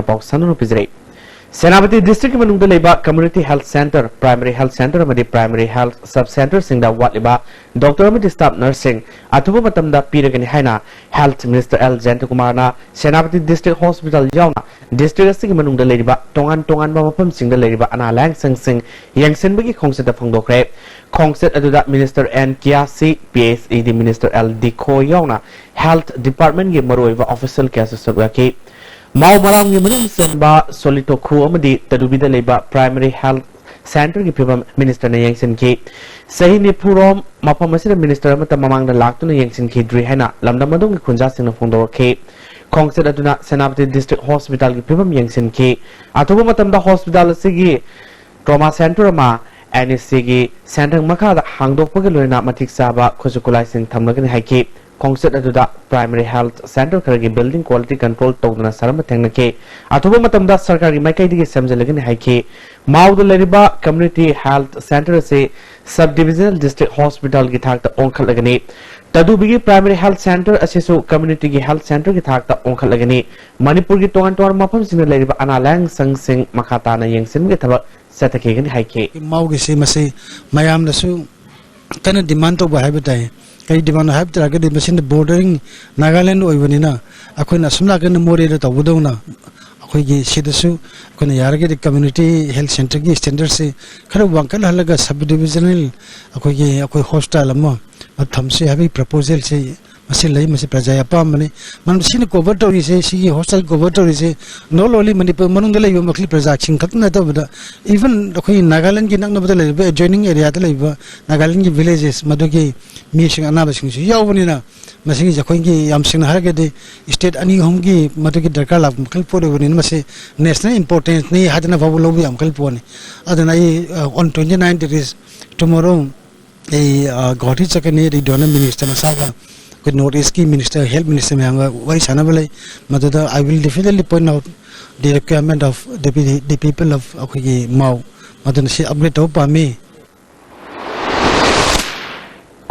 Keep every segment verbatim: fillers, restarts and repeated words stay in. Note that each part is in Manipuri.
ꯄꯥꯎ ꯁꯟꯗꯣꯛꯅ ꯄꯤꯖꯔꯤ꯫ ꯁꯦꯅꯥꯄꯇꯤ district ꯀꯤ ꯃꯅꯨꯡꯗ ꯂꯩꯕ community health centre, primary health centre ꯑꯃꯗꯤ primary health sub centre ꯁꯤꯡꯗ ꯋꯥꯠꯂꯤꯕ doctor ꯑꯃꯗꯤ staff nurse ꯁꯤꯡ ꯑꯊꯨꯕ ꯃꯇꯝꯗ ꯄꯤꯔꯒꯅꯤ ꯍꯥꯏꯅ Health Minister ꯑꯦꯜ ꯖꯌꯟꯇꯀꯨꯃꯥꯔꯅ ꯁꯦꯅꯥꯄꯇꯤ district hospital ꯌꯥꯎꯅ district ꯑꯁꯤꯒꯤ ꯃꯅꯨꯡꯗ ꯂꯩꯔꯤꯕ ꯇꯣꯉꯥꯟ ꯇꯣꯉꯥꯟꯕ ꯃꯐꯝꯁꯤꯡꯗ ꯂꯩꯔꯤꯕ ꯑꯅꯥ ꯂꯥꯌꯦꯡ ꯁꯪꯁꯤꯡ ꯌꯦꯡꯁꯤꯟꯕꯒꯤ ꯈꯣꯡꯆꯠꯇ ꯐꯣꯡꯗꯣꯛꯈ꯭ꯔꯦ꯫ ꯈꯣꯡꯆꯠ ꯑꯗꯨꯗ Minister N Kayisii, P H E D Minister L Dikho ꯌꯥꯎꯅ health department ꯀꯤ ꯃꯔꯨꯑꯣꯏꯕ official ꯀꯌꯥꯁꯨ ꯁꯔꯨꯛ ꯌꯥꯈꯤ꯫ ꯃꯥꯎ ꯃꯔꯥꯡꯒꯤ ꯃꯅꯨꯡ ꯆꯟꯕ ꯁꯣꯂꯤꯇꯣꯈꯨ ꯑꯃꯗꯤ ꯇꯗꯨꯕꯤꯗ ꯂꯩꯕ primary health centre ꯒꯤ ꯐꯤꯕꯝ minister ꯅ ꯌꯦꯡꯁꯤꯟꯈꯤ꯫ ꯆꯍꯤ ꯅꯤꯐꯨ ꯔꯣꯝ ꯃꯐꯝ ꯑꯁꯤꯗ minister ꯑꯃꯠꯇ ꯃꯃꯥꯡꯗ ꯂꯥꯛꯇꯨꯅ ꯌꯦꯡꯁꯤꯟꯈꯤꯗ꯭ꯔꯤ ꯍꯥꯏꯅ ꯂꯝꯗꯝ ꯑꯗꯨꯒꯤ ꯈꯨꯟꯖꯥꯁꯤꯡꯅ ꯐꯣꯡꯗꯣꯔꯛꯈꯤ꯫ ꯈꯣꯡꯆꯠ ꯑꯗꯨꯅ ꯁꯦꯅꯥꯄꯇꯤ district hospital ꯒꯤ ꯐꯤꯕꯝ ꯌꯦꯡꯁꯤꯟꯈꯤ꯫ ꯑꯊꯨꯕ ꯃꯇꯝꯗ hospital ꯑꯁꯤꯒꯤ trauma centre ꯑꯃ, ꯑꯦꯟ ꯑꯦꯁ ꯁꯤ ꯒꯤ ꯁꯦꯟꯊꯪ ꯃꯈꯥꯗ ꯍꯥꯡꯗꯣꯛꯄꯒ ꯂꯣꯏꯅꯅ ꯃꯇꯤꯛ ꯆꯥꯕ ꯈꯨꯠꯁꯨ ꯈꯨꯠꯂꯥꯏꯁꯤꯡ ꯊꯝꯂꯒꯅꯤ ꯍꯥꯏꯈꯤ꯫ ꯈꯣꯡꯆꯠ ꯑꯗꯨꯗ primary health centre ꯈꯔꯒꯤ building quality control ꯇꯧꯗꯨꯅ ꯁꯥꯔꯝꯕ ꯊꯦꯡꯅꯈꯤ꯫ ꯑꯊꯨꯕ ꯃꯇꯝꯗ ꯁꯔꯀꯥꯔꯒꯤ ꯃꯥꯏꯀꯩꯗꯒꯤ ꯁꯦꯝꯖꯤꯜꯂꯒꯅꯤ ꯍꯥꯏꯈꯤ꯫ ꯃꯥꯎꯗ ꯂꯩꯔꯤꯕ community health centre ꯑꯁꯤ sub divisional district hospital ꯒꯤ ꯊꯥꯛꯇ ꯑꯣꯟꯈꯠꯂꯒꯅꯤ꯫ ꯇꯗꯨꯕꯤꯒꯤ primary health centre ꯑꯁꯤꯁꯨ community ꯒꯤ health centre ꯒꯤ ꯊꯥꯛꯇ ꯑꯣꯟꯈꯠꯂꯒꯅꯤ꯫ ꯃꯅꯤꯄꯨꯔꯒꯤ ꯇꯣꯉꯥꯟ ꯇꯣꯉꯥꯟꯕ ꯃꯐꯝꯁꯤꯡꯗ ꯂꯩꯔꯤꯕ ꯑꯅꯥ ꯂꯥꯌꯦꯡ ꯁꯪꯁꯤꯡ ꯃꯈꯥ ꯇꯥꯅ ꯌꯦꯡꯁꯤꯟꯕꯒꯤ ꯊꯕꯛ ꯆꯠꯊꯈꯤꯒꯅꯤ ꯍꯥꯏꯈꯤ꯫ ꯃꯥꯎꯒꯤꯁꯤ ꯃꯁꯤ ꯃꯌꯥꯝꯅꯁꯨ ꯀꯟꯅ demand ꯇꯧꯕ ꯍꯥꯏꯕ ꯇꯥꯏ꯫ ꯀꯔꯤ demand ꯍꯥꯏꯕ ꯇꯥꯔꯒꯗꯤ ꯃꯁꯤꯅ bordering Nagaland ꯑꯣꯏꯕꯅꯤꯅ ꯑꯩꯈꯣꯏꯅ ꯑꯁꯨꯝ ꯅꯥꯀꯟꯗ ꯃꯣꯔꯦꯗ ꯇꯧꯕꯗꯧꯅ ꯑꯩꯈꯣꯏꯒꯤ ꯁꯤꯗꯁꯨ ꯑꯩꯈꯣꯏꯅ ꯌꯥꯔꯒꯗꯤ community health centre ꯒꯤ standard ꯁꯤ ꯈꯔ ꯋꯥꯡꯈꯠꯍꯜꯂꯒ sub divisional ꯑꯩꯈꯣꯏꯒꯤ ꯑꯩꯈꯣꯏ hospital ꯑꯃ ꯊꯝꯁꯤ ꯍꯥꯏꯕꯒꯤ proposal ꯁꯤ ꯃꯁꯤ ꯂꯩ, ꯃꯁꯤ ꯄ꯭ꯔꯖꯥꯒꯤ ꯑꯄꯥꯝꯕꯅꯤ꯫ ꯃꯔꯝꯗꯤ ꯁꯤꯅ cover ꯇꯧꯔꯤꯁꯦ, ꯁꯤꯒꯤ hospital cover ꯇꯧꯔꯤꯁꯦ not only ꯃꯅꯤꯄꯨꯔ ꯃꯅꯨꯡꯗ ꯂꯩꯕ ꯃꯈꯜ ꯄ꯭ꯔꯖꯥꯁꯤꯡ ꯈꯛꯇ ꯅꯠꯇꯕꯗ even ꯑꯩꯈꯣꯏ ꯅꯥꯒꯥꯂꯦꯟꯒꯤ ꯅꯛꯅꯕꯗ ꯂꯩꯔꯤꯕ adjoining area ꯗ ꯂꯩꯕ ꯅꯥꯒꯥꯂꯦꯟꯒꯤ villages ꯃꯗꯨꯒꯤ ꯃꯤꯁꯤꯡ ꯑꯅꯥꯕꯁꯤꯡꯁꯨ ꯌꯥꯎꯕꯅꯤꯅ ꯃꯁꯤꯒꯤꯁꯦ ꯑꯩꯈꯣꯏꯒꯤ ꯌꯥꯝ ꯁꯦꯡꯅ ꯍꯥꯏꯔꯒꯗꯤ state ꯑꯅꯤ ꯑꯍꯨꯝꯒꯤ ꯃꯗꯨꯒꯤ ꯗꯔꯀꯥꯔ ꯂꯥꯛꯄ ꯃꯈꯜ ꯄꯣꯠ ꯑꯣꯏꯕꯅꯤꯅ ꯃꯁꯤ national importance ꯅꯤ ꯍꯥꯏꯗꯅ ꯐꯥꯎꯕ ꯂꯧꯕ ꯌꯥꯝ ꯃꯈꯜ ꯄꯣꯠꯅꯤ꯫ ꯑꯗꯨꯅ ꯑꯩ, ꯑ, on twenty nine, that is tomorrow, ꯑꯩ, ꯑ, ꯒꯧꯍꯥꯇꯤ ꯆꯠꯀꯅꯤ꯫ ꯑꯗꯩ donor minister ꯃꯁꯥꯒ ꯑꯩꯈꯣꯏ North East ꯀꯤ minister, health minister ꯃꯌꯥꯝꯒ ꯋꯥꯔꯤ ꯁꯥꯟꯅꯕ ꯂꯩ꯫ ꯃꯗꯨꯗ I will definitely point out the requirement of the pe-, the people of ꯑꯩꯈꯣꯏꯒꯤ ꯃꯥꯎ꯫ ꯃꯗꯨꯅ ꯁꯤ upgrade ꯇꯧꯕ ꯄꯥꯝꯃꯤ꯫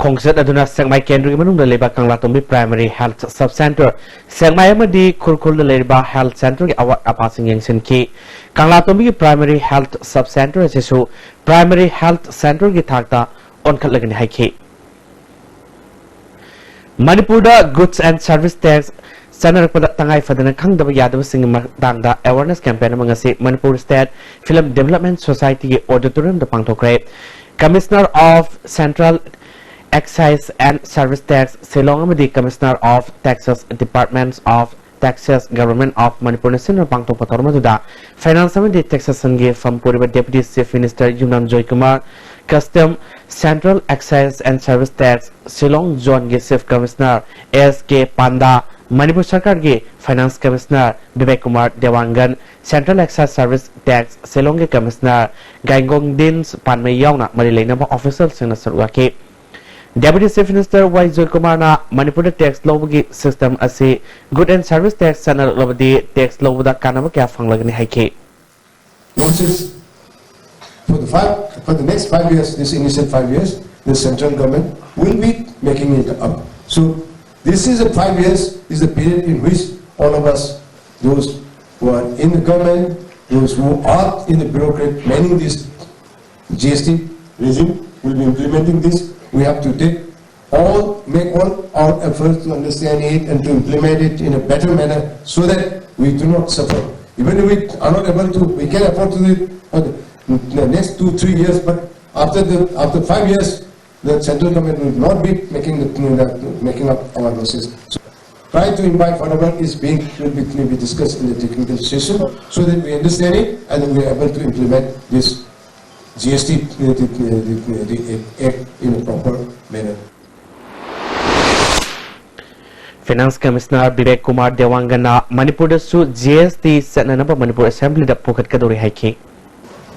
ꯈꯣꯡꯆꯠ ꯑꯗꯨꯅ ꯁꯦꯛꯃꯥꯏ ꯀꯦꯟꯗ꯭ꯔꯒꯤ ꯃꯅꯨꯡꯗ ꯂꯩꯕ ꯀꯪꯂꯥꯇꯣꯝꯕꯤ Primary Health Sub Centre, ꯁꯦꯛꯃꯥꯏ ꯑꯃꯗꯤ ꯈꯨꯔꯈꯨꯜꯗ ꯂꯩꯔꯤꯕ health centreꯒꯤ ꯑꯋꯥꯠ ꯑꯄꯥꯁꯤꯡ ꯌꯦꯡꯁꯤꯟꯈꯤ꯫ ꯀꯪꯂꯥꯇꯣꯝꯕꯤꯒꯤ Primary Health Sub Centre ꯑꯁꯤꯁꯨ Primary Health Centreꯒꯤ ꯊꯥꯛꯇ ꯑꯣꯟꯈꯠꯂꯒꯅꯤ ꯍꯥꯏꯈꯤ꯫ ꯃꯅꯤꯄꯨꯔꯗ Goods and Service Tax ꯆꯠꯅꯔꯛꯄꯗ ꯇꯉꯥꯏ ꯐꯗꯅ ꯈꯪꯗꯕ ꯌꯥꯗꯕꯁꯤꯡꯒꯤ ꯃꯇꯥꯡꯗ awareness campaign ꯑꯃ ꯉꯁꯤ Manipur State Film Development Societyꯒꯤ auditoriumꯗ ꯄꯥꯡꯊꯣꯛꯈ꯭ꯔꯦ꯫ Commissioner of Central Excise and Service Tax, Shillong ꯑꯃꯗꯤ Commissioner of Taxes, Departments of Taxes, Government of ꯃꯅꯤꯄꯨꯔꯅ ꯁꯤꯟꯗꯨꯅ ꯄꯥꯡꯊꯣꯛꯄ ꯊꯧꯔꯝ ꯑꯗꯨꯗ Finance ꯑꯃꯗꯤ Taxationꯒꯤ ꯐꯝ ꯄꯨꯔꯤꯕ Deputy Chief Minister Yumnam Joykumar, Custom, Central Excise and Service Tax, Shillong Zoneꯒꯤ Chief Commissioner ꯑꯦꯁ ꯀꯦ ꯄꯥꯟꯗꯥ, ꯃꯅꯤꯄꯨꯔ ꯁꯔꯀꯥꯔꯒꯤ Finance Commissioner Bibek Kumar ꯗꯦꯋꯥꯡꯒꯟ, Central Excise Service Tax, ꯁꯤꯂꯣꯡꯒꯤ Commissioner ꯒꯥꯏꯒꯣꯡꯗꯤꯟ ꯄꯥꯟꯃꯩ ꯌꯥꯎꯅ ꯃꯔꯤ ꯂꯩꯅꯕ officialꯁꯤꯡꯅ ꯁꯔꯨꯛ ꯌꯥꯈꯤ꯫ Deputy Chief Minister ꯋꯥꯏ ꯖꯣꯏꯀꯨꯃꯥꯔꯅ ꯃꯅꯤꯄꯨꯔꯗ tax ꯂꯧꯕꯒꯤ system ꯑꯁꯤ Goods and Service Tax ꯆꯠꯅꯔꯛꯂꯕꯗꯤ tax ꯂꯧꯕꯗ ꯀꯥꯟꯅꯕ ꯀꯌꯥ ꯐꯪꯂꯒꯅꯤ ꯍꯥꯏꯈꯤ꯫ Losses for the five, for the next five years, this initial five years, the central government will be making it up. So this is a five years is a period in which all of us, those who are in the government, those who are in the bureaucrat manning this G S T regime, will be implementing this. We have to take all, make all our efforts to understand it and to implement it in a better manner so that we do not suffer. Even if we are not able to, we can afford to do it. For the next two, three years, but after the, after five years, the central government will not be making the, making up our losses. So try to invite whatever is being, will be, will be discussed in the technical session so that we understand it and we are able to implement this G S T, the, the, the, the, the act in a proper manner. Finance Commissioner Bibek Kumar ꯗꯦꯋꯥꯡꯒꯟꯅ ꯃꯅꯤꯄꯨꯔꯗꯁꯨ G S T ꯆꯠꯅꯅꯕ ꯃꯅꯤꯄꯨꯔ Assemblyꯗ ꯄꯨꯈꯠꯀꯗꯧꯔꯤ ꯍꯥꯏꯈꯤ꯫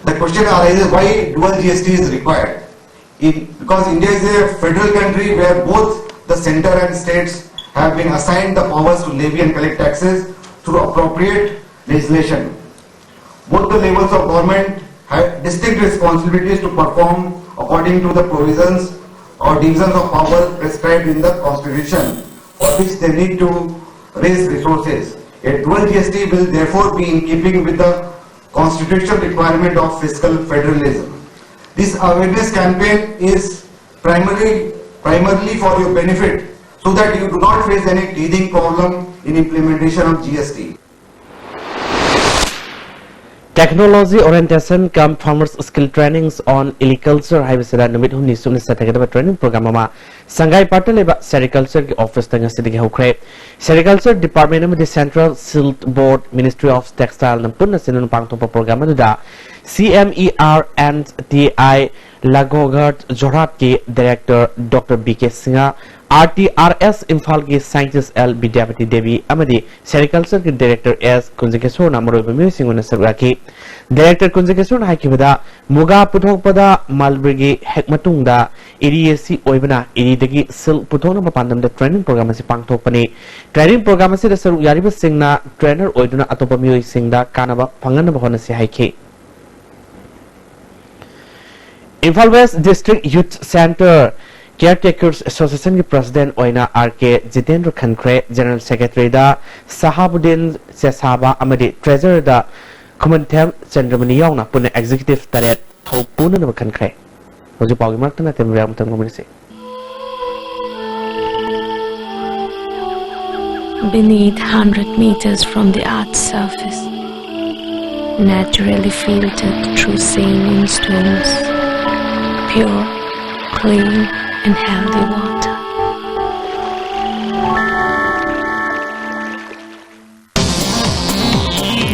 The question arises why dual G S T is required. In, because India is a federal country where both the center and states have been assigned the powers to levy and collect taxes through appropriate legislation. Both the levels of government have distinct responsibilities to perform according to the provisions or divisions of power prescribed in the Constitution for which they need to raise resources. A dual G S T will therefore be in keeping with the constitutional requirement of fiscal federalism. This awareness campaign is primarily, primarily for your benefit, so that you do not face any teething problem in implementation of G S T. Technology Orientation cum Farmers Skill Trainings on Illeaculture ꯍꯥꯏꯕꯁꯤꯗ ꯅꯨꯃꯤꯠ ꯍꯨꯝꯅꯤ ꯁꯨꯞꯅ ꯆꯠꯊꯒꯗꯕ training program ꯑꯃ ꯁꯪꯒꯥꯏ ꯄꯥꯠꯇ ꯂꯩꯕ Sericultureꯒꯤ officeꯇ ꯉꯁꯤꯗꯒꯤ ꯍꯧꯈ꯭ꯔꯦ꯫ Sericulture Department ꯑꯃꯗꯤ Central Silk Board, Ministry of Textileꯅ ꯄꯨꯟꯅ ꯁꯤꯟꯗꯨꯅ ꯄꯥꯡꯊꯣꯛꯄ program ꯑꯗꯨꯗ C M E R and T I Lagoghart Jorhatꯀꯤ Director Doctor B K Singha, R T R S ꯏꯝꯐꯥꯜꯒꯤ Scientist L ꯕꯤꯗ꯭ꯌꯥꯄꯇꯤ ꯗꯦꯕꯤ ꯑꯃꯗꯤ Sericultureꯒꯤ Director S ꯀꯨꯟꯖꯀꯤꯁꯣꯔꯅ ꯃꯔꯨꯑꯣꯏꯕ ꯃꯤꯑꯣꯏꯁꯤꯡ ꯑꯣꯏꯅ ꯁꯔꯨꯛ ꯌꯥꯈꯤ꯫ Director ꯀꯨꯟꯖꯀꯤꯁꯣꯔꯅ ꯍꯥꯏꯈꯤꯕꯗ, ꯃꯨꯒꯥ ꯄꯨꯊꯣꯛꯄꯗ mulberryꯒꯤ ꯍꯦꯛ ꯃꯇꯨꯡꯗ ꯏꯔꯤ ꯑꯁꯤ ꯑꯣꯏꯕꯅ ꯏꯔꯤꯗꯒꯤ silk ꯄꯨꯊꯣꯛꯅꯕ ꯄꯥꯟꯗꯝꯗ training program ꯑꯁꯤ ꯄꯥꯡꯊꯣꯛꯄꯅꯤ꯫ Training program ꯑꯁꯤꯗ ꯁꯔꯨꯛ ꯌꯥꯔꯤꯕꯁꯤꯡꯅ trainer ꯑꯣꯏꯗꯨꯅ ꯑꯇꯣꯞꯄ ꯃꯤꯑꯣꯏꯁꯤꯡꯗ ꯀꯥꯟꯅꯕ ꯐꯪꯍꯟꯅꯕ ꯍꯣꯠꯅꯁꯤ ꯍꯥꯏꯈꯤ꯫ Imphal West District Youth Centre Caretakers Associationꯒꯤ President ꯑꯣꯏꯅ R K ꯖꯤꯇꯦꯟꯗ꯭ꯔ ꯈꯟꯈ꯭ꯔꯦ꯫ General Secretaryꯗ ꯁꯍꯥꯕꯨꯗꯤꯟ ꯆꯦꯁꯥꯕ ꯑꯃꯗꯤ Treasurerꯗ ꯈꯨꯃꯟꯊꯦꯝ ꯆꯟꯗ꯭ꯔꯃꯅꯤ ꯌꯥꯎꯅ ꯄꯨꯟꯅ Executive ꯇꯔꯦꯠ ꯊꯧ ꯄꯨꯅꯅꯕ ꯈꯟꯈ꯭ꯔꯦ꯫ ꯍꯧꯖꯤꯛ ꯄꯥꯎꯒꯤ ꯃꯔꯛꯇ ꯅꯠꯇꯦ, ꯃꯌꯥꯝ ꯃꯇꯝ ꯉꯝꯒꯅꯤꯁꯤ꯫ Beneath, hundred meters from the earth's surface, naturally filtered through saline stones, pure, clean, and healthy water.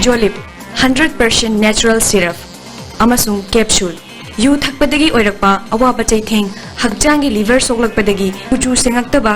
Jolib, hundred percent natural syrup ꯑꯃꯁꯨꯡ capsule꯫ ꯌꯨ ꯊꯛꯄꯗꯒꯤ ꯑꯣꯏꯔꯛꯄ ꯑꯋꯥꯕ ꯆꯩꯊꯦꯡ, ꯍꯛꯆꯥꯡꯒꯤ liver ꯁꯣꯛꯂꯛꯄꯗꯒꯤ ꯀꯨꯆꯨ ꯁꯦꯡꯉꯛꯇꯕ,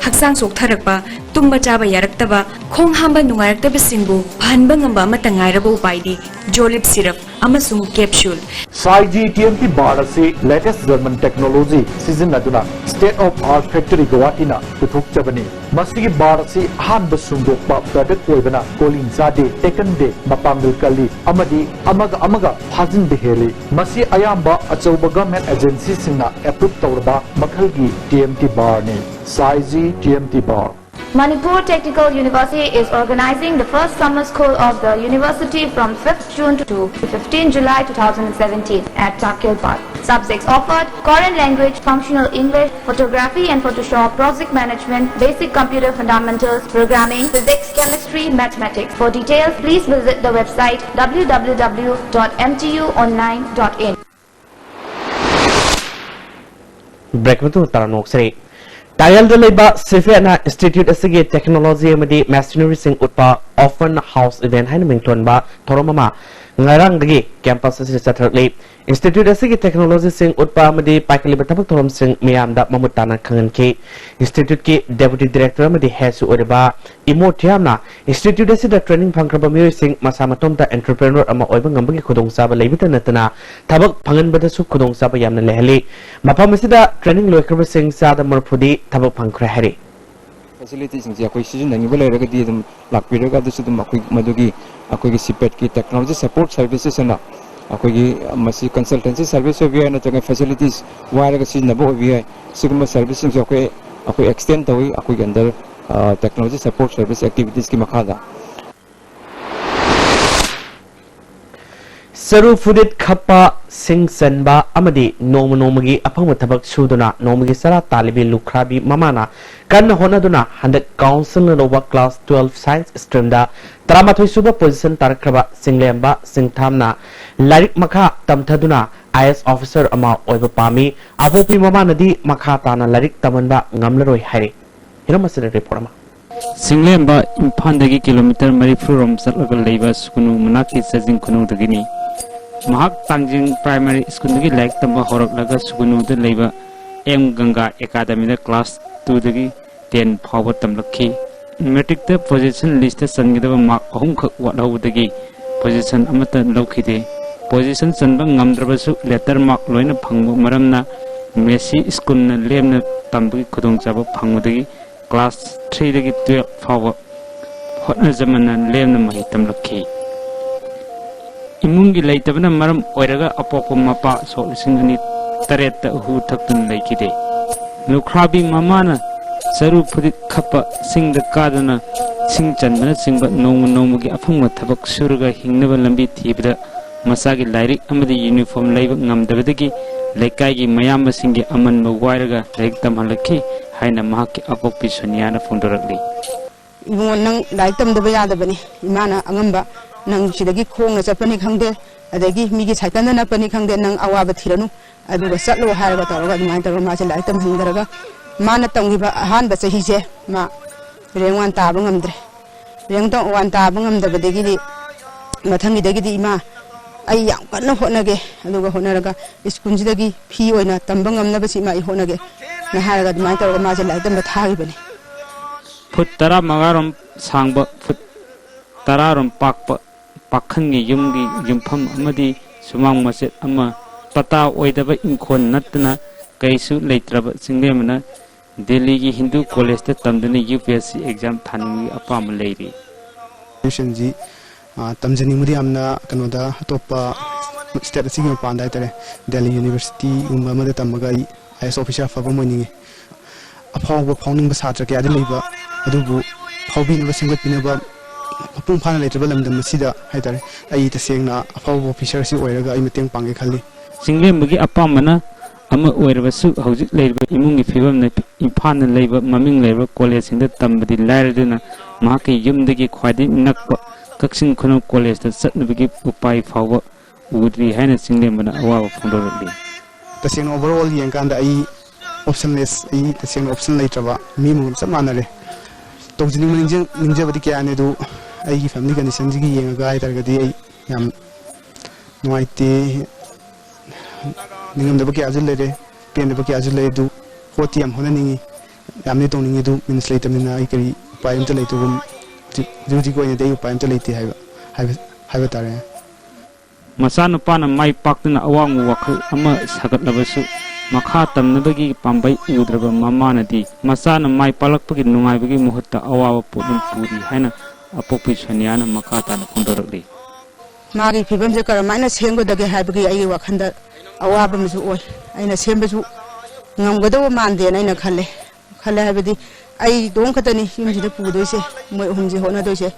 ꯍꯛꯆꯥꯡ ꯆꯣꯛꯊꯔꯛꯄ, ꯇꯨꯝꯕ ꯆꯥꯕ ꯌꯥꯔꯛꯇꯕ, ꯈꯣꯡ ꯍꯥꯝꯕ ꯅꯨꯡꯉꯥꯏꯔꯛꯇꯕꯁꯤꯡꯕꯨ ꯐꯍꯟꯕ ꯉꯝꯕ ꯑꯃꯠꯇ ꯉꯥꯏꯔꯕ ꯎꯄꯥꯏꯗꯤ Jolib syrup꯫ ꯑꯃꯁꯨꯡ capsule꯫ ꯁꯥꯏꯖꯤ ꯇꯤ ꯑꯦꯝ ꯇꯤ ꯕꯥꯔ ꯑꯁꯤ latest German technology ꯁꯤꯖꯤꯟꯅꯗꯨꯅ state of art factory ꯒꯧꯍꯥꯇꯤꯅ ꯄꯨꯊꯣꯛꯆꯕꯅꯤ꯫ ꯃꯁꯤꯒꯤ ꯕꯥꯔ ꯑꯁꯤ ꯑꯍꯥꯟꯕ ꯁꯨꯡꯗꯣꯛꯄ product ꯑꯣꯏꯕꯅ ꯀꯣꯂꯤꯡ ꯆꯥꯗꯦ, ꯇꯦꯛꯀꯟꯗꯦ, ꯃꯄꯥꯡꯒꯜ ꯀꯜꯂꯤ ꯑꯃꯗꯤ ꯑꯃꯒ ꯑꯃꯒ ꯐꯥꯖꯤꯟꯕ ꯍꯦꯜꯂꯤ꯫ ꯃꯁꯤ ꯑꯌꯥꯝꯕ ꯑꯆꯧꯕ government agency ꯁꯤꯡꯅ approve ꯇꯧꯔꯕ ꯃꯈꯜꯒꯤ ꯇꯤ ꯑꯦꯝ ꯇꯤ ꯕꯥꯔꯅꯤ꯫ ꯁꯥꯏꯖꯤ T M T bar. Manipur Technical University is organizing the first summer school of the university from fifth June to fifteen July two thousand seventeen at Chakyal Park. Subjects offered: Korean language, functional English, photography and Photoshop, project management, basic computer fundamentals, programming, physics, chemistry, mathematics. For details, please visit the website w w w dot m t u online dot in. Break ꯃꯇꯨꯡ ꯇꯥꯔꯥ ꯅꯣꯛꯁꯔꯤ꯫ ꯇꯥꯌꯦꯜꯗ ꯂꯩꯕ ꯁꯤꯐꯦꯠꯅ institute ꯑꯁꯤꯒꯤ technology ꯑꯃꯗꯤ machineryꯁꯤꯡ ꯎꯠꯄ open house event ꯍꯥꯏꯅ ꯃꯤꯡꯊꯣꯟꯕ ꯊꯧꯔꯝ ꯑꯃ ꯉꯔꯥꯡꯗꯒꯤ campus ꯑꯁꯤꯗ ꯆꯠꯊꯔꯛꯂꯤ꯫ Institute ꯑꯁꯤꯒꯤ technologyꯁꯤꯡ ꯎꯠꯄ ꯑꯃꯗꯤ ꯄꯥꯏꯈꯠꯂꯤꯕ ꯊꯕꯛ ꯊꯧꯔꯝꯁꯤꯡ ꯃꯤꯌꯥꯝꯗ ꯃꯃꯨꯠ ꯇꯥꯅ ꯈꯪꯍꯟꯈꯤ꯫ Instituteꯀꯤ deputy director ꯑꯃꯗꯤ headꯁꯨ ꯑꯣꯏꯔꯤꯕ ꯏꯃꯣ ꯊꯤꯌꯥꯝꯅ institute ꯑꯁꯤꯗ training ꯐꯪꯈ꯭ꯔꯕ ꯃꯤꯑꯣꯏꯁꯤꯡ ꯃꯁꯥ ꯃꯇꯣꯝꯇ entrepreneur ꯑꯃ ꯑꯣꯏꯕ ꯉꯝꯕꯒꯤ ꯈꯨꯗꯣꯡꯆꯥꯕ ꯂꯩꯕꯇ ꯅꯠꯇꯅ ꯊꯕꯛ ꯐꯪꯍꯟꯕꯗꯁꯨ ꯈꯨꯗꯣꯡꯆꯥꯕ ꯌꯥꯝꯅ ꯂꯩꯍꯜꯂꯤ꯫ ꯃꯐꯝ ꯑꯁꯤꯗ training ꯂꯣꯏꯈ꯭ꯔꯕꯁꯤꯡ ꯆꯥꯗ ꯃꯔꯤꯐꯨꯗꯤ ꯊꯕꯛ ꯐꯪꯈ꯭ꯔꯦ ꯍꯥꯏꯔꯤ꯫ ꯐꯦꯁꯤꯂꯤꯇꯤꯁꯤꯡꯁꯦ ꯑꯩꯈꯣꯏ ꯁꯤꯖꯤꯟꯅꯅꯤꯡꯕ ꯂꯩꯔꯒꯗꯤ ꯑꯗꯨꯝ ꯂꯥꯛꯄꯤꯔꯒ ꯑꯗꯨꯁꯨ ꯑꯗꯨꯝ ꯑꯩꯈꯣꯏ ꯃꯗꯨꯒꯤ ꯑꯩꯈꯣꯏꯒꯤ ꯁꯤꯄꯦꯠꯀꯤ technology support services ꯑꯅ ꯑꯩꯈꯣꯏꯒꯤ ꯃꯁꯤ consultancy service ꯑꯣꯏꯕ ꯌꯥꯏ, ꯅꯠꯇ꯭ꯔꯒ facilities ꯋꯥꯏꯔꯒ ꯁꯤꯖꯤꯟꯅꯕ ꯑꯣꯏꯕ ꯌꯥꯏ꯫ ꯁꯤꯒꯨꯝꯕ servicesꯁꯤꯡꯁꯨ ꯑꯩꯈꯣꯏ ꯑꯩꯈꯣꯏ extend ꯇꯧꯏ ꯑꯩꯈꯣꯏꯒꯤ under technology support service activitiesꯀꯤ ꯃꯈꯥꯗ꯫ ꯆꯔꯨ ꯐꯨꯗꯤꯠ ꯈꯞꯄ, ꯁꯤꯡ ꯆꯟꯕ ꯑꯃꯗꯤ ꯅꯣꯡꯃ ꯅꯣꯡꯃꯒꯤ ꯑꯐꯪꯕ ꯊꯕꯛ ꯁꯨꯗꯨꯅ ꯅꯣꯡꯃꯒꯤ ꯆꯔꯥ ꯇꯥꯜꯂꯤꯕꯤ ꯂꯨꯈ꯭ꯔꯥꯕꯤ ꯃꯃꯥꯅ ꯀꯟꯅ ꯍꯣꯠꯅꯗꯨꯅ ꯍꯟꯗꯛ councilꯅ ꯂꯧꯕ class twelve science streamꯗ ꯇꯔꯥꯃꯥꯊꯣꯏ ꯁꯨꯕ position ꯇꯥꯔꯛꯈ꯭ꯔꯕ ꯆꯤꯡꯂꯦꯝꯕ ꯁꯤꯡꯊꯥꯝꯅ ꯂꯥꯏꯔꯤꯛ ꯃꯈꯥ ꯇꯝꯊꯗꯨꯅ I A S officer ꯑꯃ ꯑꯣꯏꯕ ꯄꯥꯝꯃꯤ꯫ ꯑꯄꯣꯛꯄꯤ ꯃꯃꯥꯅꯗꯤ ꯃꯈꯥ ꯇꯥꯅ ꯂꯥꯏꯔꯤꯛ ꯇꯝꯍꯟꯕ ꯉꯝꯂꯔꯣꯏ ꯍꯥꯏꯔꯤ꯫ ꯍꯤꯔꯝ ꯑꯁꯤꯗ report ꯑꯃ꯫ ꯆꯤꯡꯂꯦꯝꯕ ꯏꯝꯐꯥꯜꯗꯒꯤ ꯀꯤꯂꯣꯃꯤꯇꯔ ꯃꯔꯤꯐꯨ ꯔꯣꯝ ꯆꯠꯂꯒ ꯂꯩꯕ ꯁꯨꯒꯨꯅꯨ ꯃꯅꯥꯛꯀꯤ ꯆꯥꯖꯤꯡ ꯈꯨꯅꯧꯗꯒꯤꯅꯤ꯫ ꯃꯍꯥꯛ ꯇꯥꯡꯖꯤꯡ primary schoolꯗꯒꯤ ꯂꯥꯏꯔꯤꯛ ꯇꯝꯕ ꯍꯧꯔꯛꯂꯒ ꯁꯨꯒꯨꯅꯨꯗ ꯂꯩꯕ ꯑꯦꯝ ꯒꯪꯒꯥ academyꯗ class twoꯗꯒꯤ ten ꯐꯥꯎꯕ ꯇꯝꯂꯛꯈꯤ꯫ Matricꯇ position listꯇ ꯆꯟꯒꯗꯕ mark ꯑꯍꯨꯝꯈꯛ ꯋꯥꯠꯍꯧꯕꯗꯒꯤ position ꯑꯃꯠꯇ ꯂꯧꯈꯤꯗꯦ꯫ ꯄꯣꯖꯤꯁꯟ ꯆꯟꯕ ꯉꯝꯗ꯭ꯔꯕꯁꯨ ꯂꯦꯇꯔ ꯃꯥꯔꯛ ꯂꯣꯏꯅ ꯐꯪꯕ ꯃꯔꯝꯅ ꯃꯦꯁꯤ ꯁ꯭ꯀꯨꯜꯅ ꯂꯦꯝꯅ ꯇꯝꯕꯒꯤ ꯈꯨꯗꯣꯡꯆꯥꯕ ꯐꯪꯕꯗꯒꯤ ꯀ꯭ꯂꯥꯁ ꯊ꯭ꯔꯤꯗꯒꯤ ꯇꯨꯌꯦꯜꯐ ꯐꯥꯎꯕ ꯍꯣꯠꯅꯖꯃꯟꯅ ꯂꯦꯝꯅ ꯃꯍꯩ ꯇꯝꯂꯛꯈꯤ꯫ ꯏꯃꯨꯡꯒꯤ ꯂꯩꯇꯕꯅ ꯃꯔꯝ ꯑꯣꯏꯔꯒ ꯑꯄꯣꯛꯄ ꯃꯄꯥ ꯁꯣꯛ ꯂꯤꯁꯤꯡ ꯑꯅꯤ ꯇꯔꯦꯠꯇ ꯍꯨ ꯊꯛꯇꯨꯅ ꯂꯩꯈꯤꯗꯦ꯫ ꯂꯨꯈ꯭ꯔꯥꯕꯤ ꯃꯃꯥꯅ ꯆꯔꯨ ꯐꯨꯗꯤꯠ ꯈꯞꯄ, ꯆꯤꯡꯗ ꯀꯥꯗꯨꯅ ꯁꯤꯡ ꯆꯟꯕꯅꯆꯤꯡꯕ ꯅꯣꯡꯃ ꯅꯣꯡꯃꯒꯤ ꯑꯐꯪꯕ ꯊꯕꯛ ꯁꯨꯔꯒ ꯍꯤꯡꯅꯕ ꯂꯝꯕꯤ ꯊꯤꯕꯗ ꯃꯆꯥꯒꯤ ꯂꯥꯏꯔꯤꯛ ꯑꯃꯗꯤ ꯌꯨꯅꯤꯐꯣꯔꯝ ꯂꯩꯕ ꯉꯝꯗꯕꯗꯒꯤ ꯂꯩꯀꯥꯏꯒꯤ ꯃꯌꯥꯝꯕꯁꯤꯡꯒꯤ ꯑꯃꯟꯕ ꯋꯥꯏꯔꯒ ꯂꯥꯏꯔꯤꯛ ꯇꯝꯍꯜꯂꯛꯈꯤ ꯍꯥꯏꯅ ꯃꯍꯥꯛꯀꯤ ꯑꯄꯣꯛꯄꯤ ꯁꯣꯅꯤꯌꯥꯅ ꯐꯣꯡꯗꯣꯔꯛꯂꯤ꯫ "ꯏꯕꯨꯡꯉꯣ, ꯅꯪ ꯂꯥꯏꯔꯤꯛ ꯇꯝꯗꯕ ꯌꯥꯗꯕꯅꯤ꯫ ꯏꯃꯥꯅ ꯑꯉꯝꯕ, ꯅꯪ ꯁꯤꯗꯒꯤ ꯈꯣꯡꯅ ꯆꯠꯄꯅꯤ ꯈꯪꯗꯦ, ꯑꯗꯒꯤ ꯃꯤꯒꯤ ꯁꯥꯏꯀꯜꯗ ꯅꯞꯄꯅꯤ ꯈꯪꯗꯦ, ꯅꯪ ꯑꯋꯥꯕ ꯊꯤꯔꯅꯨ, ꯑꯗꯨꯒ ꯆꯠꯂꯣ" ꯍꯥꯏꯔꯒ ꯇꯧꯔꯒ ꯑꯗꯨꯃꯥꯏꯅ ꯇꯧꯔꯒ ꯃꯥꯁꯦ ꯂꯥꯏꯔꯤꯛ ꯇꯝꯍꯟꯈ꯭ꯔꯒ, ꯃꯥꯅ ꯇꯝꯈꯤꯕ ꯑꯍꯥꯟꯕ ꯆꯍꯤꯁꯦ ꯃꯥ ꯔꯦꯡ ꯋꯥꯟ ꯇꯥꯕ ꯉꯝꯗ꯭ꯔꯦ꯫ ꯔꯦꯡ ꯋꯥꯟ ꯇꯥꯕ ꯉꯝꯗꯕꯗꯒꯤꯗꯤ ꯃꯊꯪꯒꯤꯗꯒꯤꯗꯤ ꯏꯃꯥ, ꯑꯩ ꯌꯥꯝ ꯀꯟꯅ ꯍꯣꯠꯅꯒꯦ, ꯑꯗꯨꯒ ꯍꯣꯠꯅꯔꯒ ꯁ꯭ꯀꯨꯜꯁꯤꯗꯒꯤ ꯐꯤ ꯑꯣꯏꯅ ꯇꯝꯕ ꯉꯝꯅꯕꯁꯤ ꯏꯃꯥ ꯑꯩ ꯍꯣꯠꯅꯒꯦꯅ ꯍꯥꯏꯔꯒ ꯑꯗꯨꯃꯥꯏꯅ ꯇꯧꯔꯒ ꯃꯥꯁꯦ ꯂꯥꯏꯔꯤꯛ ꯇꯝꯕ ꯊꯥꯈꯤꯕꯅꯤ꯫ ꯐꯨꯠ ꯇꯔꯥꯃꯉꯥ ꯔꯣꯝ ꯁꯥꯡꯕ, ꯐꯨꯠ ꯇꯔꯥ ꯔꯣꯝ ꯄꯥꯛꯄ ꯄꯥꯈꯪꯒꯤ ꯌꯨꯝꯒꯤ ꯌꯨꯝꯐꯝ ꯑꯃꯗꯤ ꯁꯨꯃꯥꯡ ꯃꯆꯦꯠ ꯑꯃ, ꯄꯇꯥ ꯑꯣꯏꯗꯕ ꯏꯪꯈꯣꯜ ꯅꯠꯇꯅ ꯀꯩꯁꯨ ꯂꯩꯇ꯭ꯔꯕ ꯆꯤꯡꯂꯦꯝꯕꯅ ꯗꯦꯜꯂꯤꯒꯤ ꯍꯤꯟꯗꯨ ꯀꯣꯂꯦꯖꯇ ꯇꯝꯗꯨꯅ U P S C exam ꯊꯥꯅꯤꯡꯕꯒꯤ ꯑꯄꯥꯝꯕ ꯂꯩꯔꯤ꯫ ꯒ꯭ꯔꯦꯖꯨꯑꯦꯁꯟꯁꯤ, ꯑ, ꯇꯝꯖꯅꯤꯡꯕꯗꯤ ꯌꯥꯝꯅ, ꯀꯩꯅꯣꯗ, ꯑꯇꯣꯞꯄ ꯁ꯭ꯇꯦꯠ ꯑꯁꯤꯒꯤ ꯃꯄꯥꯟꯗ ꯍꯥꯏꯇꯥꯔꯦ, ꯗꯦꯜꯂꯤ ꯌꯨꯅꯤꯚꯔꯁꯤꯇꯤꯒꯨꯝꯕ ꯑꯃꯗ ꯇꯝꯃꯒ ꯑꯩ ꯑꯥꯏ ꯑꯦꯁ ꯑꯣꯐꯤꯁꯥꯔ ꯑꯐꯕ ꯑꯃ ꯑꯣꯏꯅꯤꯡꯉꯤ꯫ ꯑꯐꯥꯎꯕ ꯐꯥꯎꯅꯤꯡꯕ ꯁꯥꯇ꯭ꯔ ꯀꯌꯥꯗꯤ ꯂꯩꯕ, ꯑꯗꯨꯕꯨ ꯐꯥꯎꯕꯤꯅꯕ, ꯁꯦꯝꯒꯠꯄꯤꯅꯕ ꯃꯄꯨꯡ ꯐꯥꯅ ꯂꯩꯇ꯭ꯔꯕ ꯂꯝꯗꯝ ꯑꯁꯤꯗ ꯍꯥꯏꯇꯥꯔꯦ, ꯑꯩ ꯇꯁꯦꯡꯅ ꯑꯐꯥꯎꯕ ꯑꯣꯐꯤꯁꯥꯔꯁꯤ ꯑꯣꯏꯔꯒ ꯑꯩ ꯃꯇꯦꯡ ꯄꯥꯡꯒꯦ ꯈꯜꯂꯤ꯫ ꯆꯤꯡꯂꯦꯝꯕꯒꯤ ꯑꯄꯥꯝꯕꯅ ꯑꯃ ꯑꯣꯏꯔꯕꯁꯨ, ꯍꯧꯖꯤꯛ ꯂꯩꯔꯤꯕ ꯏꯃꯨꯡꯒꯤ ꯐꯤꯕꯝꯅ ꯏꯝꯐꯥꯜꯗ ꯂꯩꯕ ꯃꯃꯤꯡ ꯂꯩꯔꯕ ꯀꯣꯂꯦꯖꯁꯤꯡꯗ ꯇꯝꯕꯗꯤ ꯂꯥꯏꯔꯗꯨꯅ, ꯃꯍꯥꯛꯀꯤ ꯌꯨꯝꯗꯒꯤ ꯈ꯭ꯋꯥꯏꯗꯒꯤ ꯅꯛꯄ ꯀꯛꯆꯤꯡ ꯈꯨꯅꯧ ꯀꯣꯂꯦꯖꯇ ꯆꯠꯅꯕꯒꯤ ꯎꯄꯥꯏ ꯐꯥꯎꯕ ꯎꯗ꯭ꯔꯤ ꯍꯥꯏꯅ ꯆꯤꯡꯂꯦꯝꯕꯅ ꯑꯋꯥꯕ ꯐꯣꯡꯗꯣꯔꯛꯂꯤ꯫ ꯇꯁꯦꯡꯅ overall ꯌꯦꯡꯀꯥꯟꯗ ꯑꯩ optionless, ꯑꯩ ꯇꯁꯦꯡꯅ option ꯂꯩꯇ꯭ꯔꯕ ꯃꯤ ꯑꯃꯒ ꯆꯞ ꯃꯥꯟꯅꯔꯦ꯫ ꯇꯧꯖꯅꯤꯡꯕ ꯅꯤꯡꯖ-, ꯅꯤꯡꯖꯕꯗꯤ ꯀꯌꯥꯅꯤ, ꯑꯗꯨ ꯑꯩꯒꯤ family conditionꯁꯤꯒꯤ ꯌꯦꯡꯉꯒ ꯍꯥꯏꯇꯥꯔꯒꯗꯤ ꯑꯩ ꯌꯥꯝ ꯅꯨꯡꯉꯥꯏꯇꯦ꯫ ꯅꯤꯡꯉꯝꯗꯕ ꯀꯌꯥꯁꯨ ꯂꯩꯔꯦ, ꯄꯦꯟꯗꯕ ꯀꯌꯥꯁꯨ ꯂꯩ, ꯑꯗꯨ ꯍꯣꯠꯇꯤ ꯌꯥꯝ ꯍꯣꯠꯅꯅꯤꯡꯉꯤ, ꯌꯥꯝꯅ ꯇꯧꯅꯤꯡꯉꯤ, ꯑꯗꯨ means ꯂꯩꯇꯕꯅꯤꯅ ꯑꯩ ꯀꯔꯤ ꯎꯄꯥꯏ ꯑꯝꯇ ꯂꯩꯇꯕꯒꯨꯝ, ꯍꯧꯖꯤꯛ, ꯍꯧꯖꯤꯛ ꯍꯧꯖꯤꯛꯀꯤ ꯑꯣꯏꯅꯗꯤ ꯑꯩ ꯎꯄꯥꯏ ꯑꯝꯇ ꯂꯩꯇꯦ ꯍꯥꯏꯕ, ꯍꯥꯏꯕ, ꯍꯥꯏꯕ ꯇꯥꯔꯦ꯫ ꯃꯆꯥꯅꯨꯄꯥꯅ ꯃꯥꯏ ꯄꯥꯛꯇꯨꯅ ꯑꯋꯥꯡꯕ ꯋꯥꯈꯜ ꯑꯃ ꯁꯥꯒꯠꯂꯕꯁꯨ, ꯃꯈꯥ ꯇꯝꯅꯕꯒꯤ ꯄꯥꯝꯕꯩ ꯎꯗ꯭ꯔꯕ ꯃꯃꯥꯅꯗꯤ ꯃꯆꯥꯅ ꯃꯥꯏ ꯄꯥꯛꯂꯛꯄꯒꯤ ꯅꯨꯡꯉꯥꯏꯕꯒꯤ ꯃꯍꯨꯠꯇ ꯑꯋꯥꯕ ꯄꯣꯠꯂꯨꯝ ꯄꯨꯔꯤ ꯍꯥꯏꯅ ꯑꯄꯣꯛꯄꯤ ꯁꯣꯅꯤꯌꯥꯅ ꯃꯈꯥ ꯇꯥꯅ ꯐꯣꯡꯗꯣꯔꯛꯂꯤ꯫ ꯃꯥꯒꯤ ꯐꯤꯕꯝꯁꯦ ꯀꯔꯝꯍꯥꯏꯅ ꯁꯦꯝꯒꯗꯒꯦ ꯍꯥꯏꯕꯒꯤ ꯑꯩꯒꯤ ꯋꯥꯈꯜꯗ ꯑꯋꯥꯕ ꯑꯃꯁꯨ ꯑꯣꯏ꯫ ꯑꯩꯅ ꯁꯦꯝꯕꯁꯨ ꯉꯝꯒꯗꯧꯕ ꯃꯥꯟꯗꯦꯅ ꯑꯩꯅ ꯈꯜꯂꯦ꯫ ꯈꯜꯂꯦ ꯍꯥꯏꯕꯗꯤ ꯑꯩ ꯏꯇꯣꯝ ꯈꯛꯇꯅꯤ ꯌꯨꯝꯁꯤꯗ ꯄꯨꯗꯣꯏꯁꯦ, ꯃꯣꯏ ꯑꯍꯨꯝꯁꯦ ꯍꯣꯠꯅꯗꯣꯏꯁꯦ꯫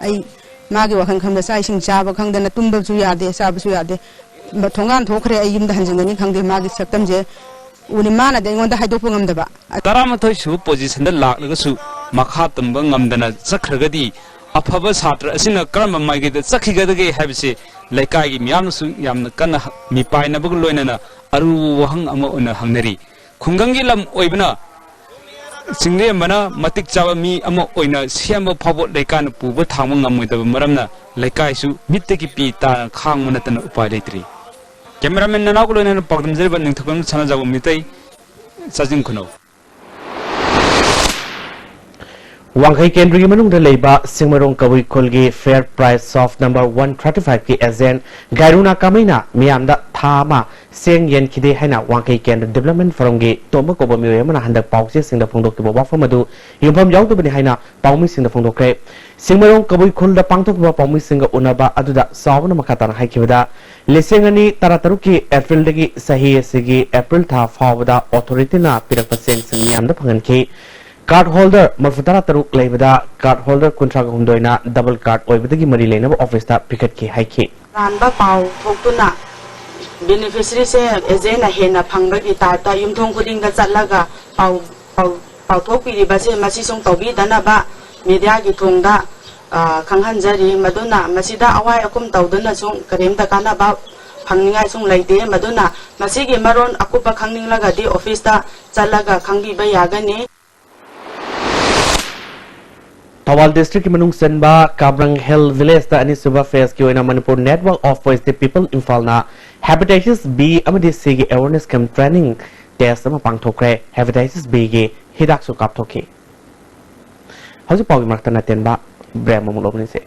ꯑꯩ ꯃꯥꯒꯤ ꯋꯥꯈꯜ ꯈꯪꯗ ꯆꯥꯛ ꯏꯁꯤꯡ ꯆꯥꯕ ꯈꯪꯗꯅ ꯇꯨꯝꯕꯁꯨ ꯌꯥꯗꯦ, ꯆꯥꯕꯁꯨ ꯌꯥꯗꯦ꯫ ꯃ-, ꯊꯣꯡꯒꯥꯟ ꯊꯣꯛꯈ꯭ꯔꯦ, ꯑꯩ ꯌꯨꯝꯗ ꯍꯟꯖꯤꯟꯒꯅꯤ ꯈꯪꯗꯦ, ꯃꯥꯒꯤ ꯁꯛꯇꯝꯁꯦ ꯎꯅꯤ, ꯃꯥꯅꯗꯤ ꯑꯩꯉꯣꯟꯗ ꯍꯥꯏꯗꯣꯛꯄ ꯉꯝꯗꯕ꯫ ꯇꯔꯥꯃꯥꯊꯣꯏ ꯁꯨꯕ ꯄꯣꯖꯤꯁꯟꯗ ꯂꯥꯛꯂꯒꯁꯨ ꯃꯈꯥ ꯇꯝꯕ ꯉꯝꯗꯅ ꯆꯠꯈ꯭ꯔꯒꯗꯤ ꯑꯐꯕ ꯁꯥꯇ꯭ꯔ ꯑꯁꯤꯅ ꯀꯔꯝꯕ ꯃꯥꯏꯀꯩꯗ ꯆꯠꯈꯤꯒꯗꯒꯦ ꯍꯥꯏꯕꯁꯤ ꯂꯩꯀꯥꯏꯒꯤ ꯃꯤꯌꯥꯝꯅꯁꯨ ꯌꯥꯝꯅ ꯀꯟꯅ ꯃꯤꯄꯥꯏꯅꯕꯒ ꯂꯣꯏꯅꯅ ꯑꯔꯨꯕ ꯋꯥꯍꯪ ꯑꯃ ꯑꯣꯏꯅ ꯍꯪꯅꯔꯤ꯫ ꯈꯨꯡꯒꯪꯒꯤ ꯂꯝ ꯑꯣꯏꯕꯅ ꯆꯤꯡꯂꯦꯝꯕꯅ ꯃꯇꯤꯛ ꯆꯥꯕ ꯃꯤ ꯑꯃ ꯑꯣꯏꯅ ꯁꯦꯝꯕ ꯐꯥꯎꯕ ꯂꯩꯀꯥꯏꯅ ꯄꯨꯕ ꯊꯥꯡꯕ ꯉꯝꯃꯣꯏꯗꯕ ꯃꯔꯝꯅ ꯂꯩꯀꯥꯏꯁꯨ ꯃꯤꯠꯇꯒꯤ ꯄꯤ ꯇꯥꯅ ꯈꯥꯡꯕ ꯅꯠꯇꯅ ꯎꯄꯥꯏ ꯂꯩꯇ꯭ꯔꯤ꯫ ꯀꯦꯃꯦꯔꯥꯃꯦꯟ ꯅꯅꯥꯎꯒ ꯂꯣꯏꯅꯅ ꯄꯥꯎꯗꯝꯖꯔꯤꯕ ꯅꯤꯡꯊꯧꯀꯝ ꯁꯅꯥꯖꯥꯎꯕ ꯃꯤꯇꯩ, ꯆꯥꯖꯤꯡ ꯈꯨꯅꯧ꯫ ꯋꯥꯡꯈꯩ ꯀꯦꯟꯗ꯭ꯔꯒꯤ ꯃꯅꯨꯡꯗ ꯂꯩꯕ ꯁꯤꯡꯃꯔꯣꯡ ꯀꯕꯨꯏ ꯈꯨꯜꯒꯤ Fair Price Shop number one thirty five ꯀꯤ ꯑꯦꯖꯦꯟ ꯒꯥꯏꯔꯨꯅꯥ ꯀꯥꯃꯩꯅ ꯃꯤꯌꯥꯝꯗ ꯊꯥ ꯑꯃ ꯆꯦꯡ ꯌꯦꯟꯈꯤꯗꯦ ꯍꯥꯏꯅ ꯋꯥꯡꯈꯩ ꯀꯦꯟꯗ꯭ꯔ ꯗꯤꯕ꯭ꯂꯞꯃꯦꯟ ꯐꯣꯔꯝꯒꯤ ꯇꯣꯝꯕ ꯀꯧꯕ ꯃꯤꯑꯣꯏ ꯑꯃꯅ ꯍꯟꯗꯛ ꯄꯥꯎꯆꯦꯁꯤꯡꯗ ꯐꯣꯡꯗꯣꯛꯈꯤꯕ ꯋꯥꯐꯝ ꯑꯗꯨ ꯌꯨꯝꯐꯝ ꯌꯥꯎꯗꯕꯅꯤ ꯍꯥꯏꯅ ꯄꯥꯎꯃꯤꯁꯤꯡꯗ ꯐꯣꯡꯗꯣꯛꯈ꯭ꯔꯦ꯫ ꯁꯤꯡꯃꯔꯣꯡ ꯀꯕꯨꯏ ꯈꯨꯜꯗ ꯄꯥꯡꯊꯣꯛꯈꯤꯕ ꯄꯥꯎꯃꯤꯁꯤꯡꯒ ꯎꯅꯕ ꯑꯗꯨꯗ ꯆꯥꯎꯕꯅ ꯃꯈꯥ ꯇꯥꯅ ꯍꯥꯏꯈꯤꯕꯗ, ꯂꯤꯁꯤꯡ ꯑꯅꯤ ꯇꯔꯥꯇꯔꯨꯛꯀꯤ ꯑꯦꯄ꯭ꯔꯤꯜꯗꯒꯤ ꯆꯍꯤ ꯑꯁꯤꯒꯤ ꯑꯦꯄ꯭ꯔꯤꯜ ꯊꯥ ꯐꯥꯎꯕꯗ ꯑꯣꯊꯣꯔꯤꯇꯤꯅ ꯄꯤꯔꯛꯄ ꯆꯦꯡꯁꯤꯡ ꯃꯤꯌꯥꯝꯗ ꯐꯪꯍꯟꯈꯤ꯫ ꯀꯥꯔꯗ ꯍꯣꯜꯗꯔ ꯃꯔꯤꯐꯨ ꯇꯔꯥ ꯇꯔꯨꯛ ꯂꯩꯕꯗ ꯀꯥꯔꯗ ꯍꯣꯜꯗꯔ ꯀꯨꯟꯊ꯭ꯔꯥꯒ ꯍꯨꯝꯗꯣꯏꯅ ꯗꯕꯜ ꯀꯥꯔꯗ ꯑꯣꯏꯕꯗꯒꯤ ꯃꯔꯤ ꯂꯩꯅꯕ ꯑꯣꯐꯤꯁꯇ ꯄꯤꯈꯠꯈꯤ ꯍꯥꯏꯈꯤ꯫ ꯑꯔꯥꯟꯕ ꯄꯥꯎ ꯊꯣꯛꯇꯨꯅ ꯕꯦꯅꯤꯐꯤꯁꯔꯤꯁꯦ ꯑꯦꯖꯦꯟꯅ ꯍꯦꯟꯅ ꯐꯪꯕꯒꯤ ꯇꯥꯏꯞꯇ ꯌꯨꯝꯊꯣꯡ ꯈꯨꯗꯤꯡꯗ ꯆꯠꯂꯒ ꯄꯥꯎ, ꯄꯥꯎ, ꯄꯥꯎꯊꯣꯛꯄꯤꯔꯤꯕꯁꯦ ꯃꯁꯤ ꯁꯨꯝ ꯇꯧꯕꯤꯗꯅꯕ ꯃꯦꯗꯤꯌꯥꯒꯤ ꯊꯣꯡꯗ, ꯑ, ꯈꯪꯍꯟꯖꯔꯤ꯫ ꯃꯗꯨꯅ ꯃꯁꯤꯗ ꯑꯋꯥꯏ ꯑꯈꯨꯝ ꯇꯧꯗꯨꯅꯁꯨ ꯀꯔꯤꯝꯇ ꯀꯥꯟꯅꯕ ꯐꯪꯅꯤꯡꯉꯥꯏ ꯁꯨꯝ ꯂꯩꯇꯦ꯫ ꯃꯗꯨꯅ ꯃꯁꯤꯒꯤ ꯃꯔꯣꯟ ꯑꯀꯨꯞꯄ ꯈꯪꯅꯤꯡꯂꯒꯗꯤ ꯑꯣꯐꯤꯁꯇ ꯆꯠꯂꯒ ꯈꯪꯕꯤꯕ ꯌꯥꯒꯅꯤ꯫ ꯊꯧꯕꯥꯜ ꯗꯤꯁꯇ꯭ꯔꯤꯛꯀꯤ ꯃꯅꯨꯡ ꯆꯟꯕ ꯀꯥꯕ꯭ꯔꯪ ꯍꯤꯜ ꯚꯤꯂꯦꯖꯇ ꯑꯅꯤꯁꯨꯕ ꯐꯦꯖꯀꯤ ꯑꯣꯏꯅ Manipur network of positive people ꯏꯝꯐꯥꯜꯅ ꯍꯦꯄꯥꯇꯥꯏꯇꯤꯁ ꯕꯤ ꯑꯃꯗꯤ ꯁꯤꯒꯤ ꯑꯦꯋꯦꯔꯅꯦꯁ ꯀꯝ ꯇ꯭ꯔꯦꯅꯤꯡ ꯇꯦꯁ ꯑꯃ ꯄꯥꯡꯊꯣꯛꯈ꯭ꯔꯦ꯫ ꯍꯦꯄꯥꯇꯥꯏꯇꯤꯁ ꯕꯤꯒꯤ ꯍꯤꯗꯥꯛꯁꯨ ꯀꯥꯞꯊꯣꯛꯈꯤ꯫ ꯍꯧꯖꯤꯛ ꯄꯥꯎꯒꯤ ꯃꯔꯛꯇ ꯅꯇꯦꯟꯕ ꯕ꯭ꯔꯦꯛ ꯑꯃꯃꯨꯛ ꯂꯧꯃꯤꯟꯅꯁꯤ꯫